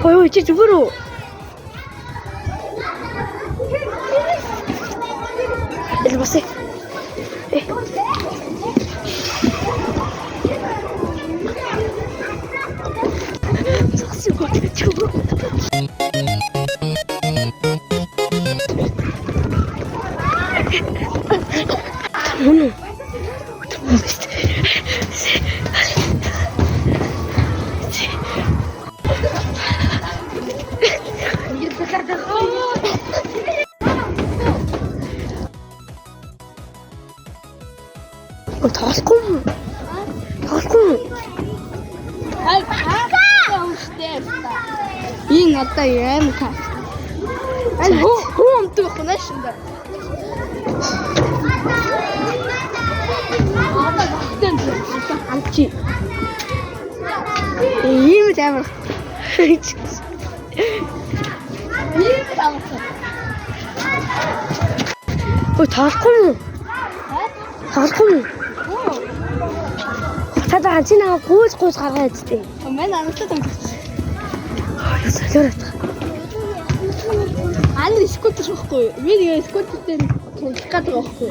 Ой, чи зүгээр үү? Эл басэ. Мөн үү? Ой, тоглохгүй юм. Тоглохгүй юм. Ай, аа. Энэ надаа юм та. Ань хөө өмдөг хунаа шиндэ. Одоо багтан Амчи. Ийм л амар. Ийм л амар. Ой, тоглохгүй юм. Тоглохгүй юм. Цаадаа чи наваа гүйж гүйж гаргаад идтээ. Мэн амтлаа томч. Ой, солиороо. Ан скутер байхгүй. Би тэгээ скутертэй тулах гэдэг байхгүй.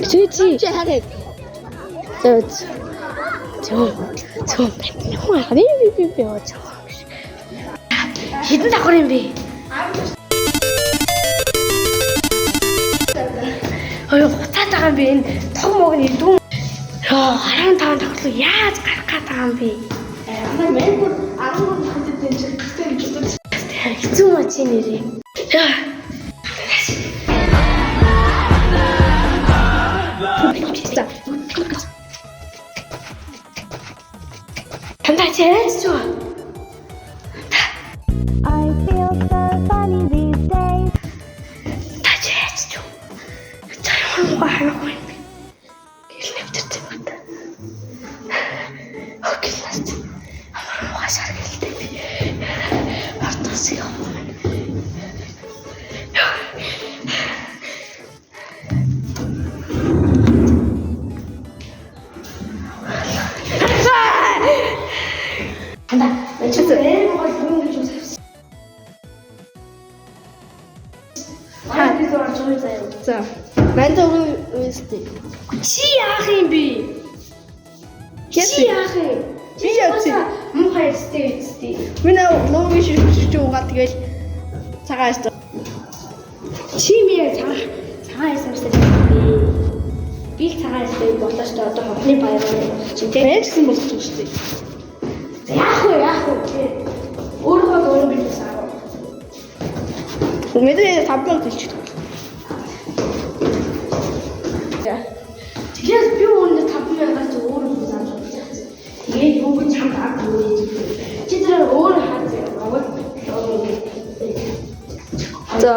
Чи чи. Чи хараад. За зөө зөө хүн би би би би яаж байгаа юм шиг. Хідэн давхар юм бэ? Ой, хуцаад байгаа юм бэ? Энэ тог мог нь дүүн. Йоо, 15 давхарлуу яаж гарах гээд байгаа юм бэ? Мэн бүр 13 дахь дээр чи хэвтэй гэж бодож. Хэцүү маа чи нэрээ. Яа. За. Тандаа чи яаж ч вэ? I feel so funny these days. Та чи яаж ч вэ? За ямар муухай харахгүй юм бэ? Гэрэл нэвтэрсэн юм байна. Окей, ласт. Ямар муухай шар гэрэлтэй би. Ортос юм байна. Тандаа, чи зэ муухай юм гэж үзсэн. Аа, би зурж байгаа заяа. За. Мэн дөрөв үстэй. Чи яах юм бэ? Чи яах юм? Би яах юм? Муухай өстэй өстэй. Миний логийн ширхэж угаа тэгэл цагаан өстэй. Чи мэ цагаан цагаан ясамстай би. Би л цагаан ястай болоо шүү дээ. Одоо хонхны баяр чи тэ. Мэн ч гэсэн болгож байгаа шүү дээ. За яах вэ? Яах вэ? Тэ. Өөрийнхөө дөрөв би бас арав. Мэдээ 5000 хэлчих. За. Тэгэхээр би үүндээ 5000-аас өөр юм зааж болж байгаа. Тэгээд юу гэж чамд ард юу гэж. Чи тэр өөр хаа заяа. Монгол За.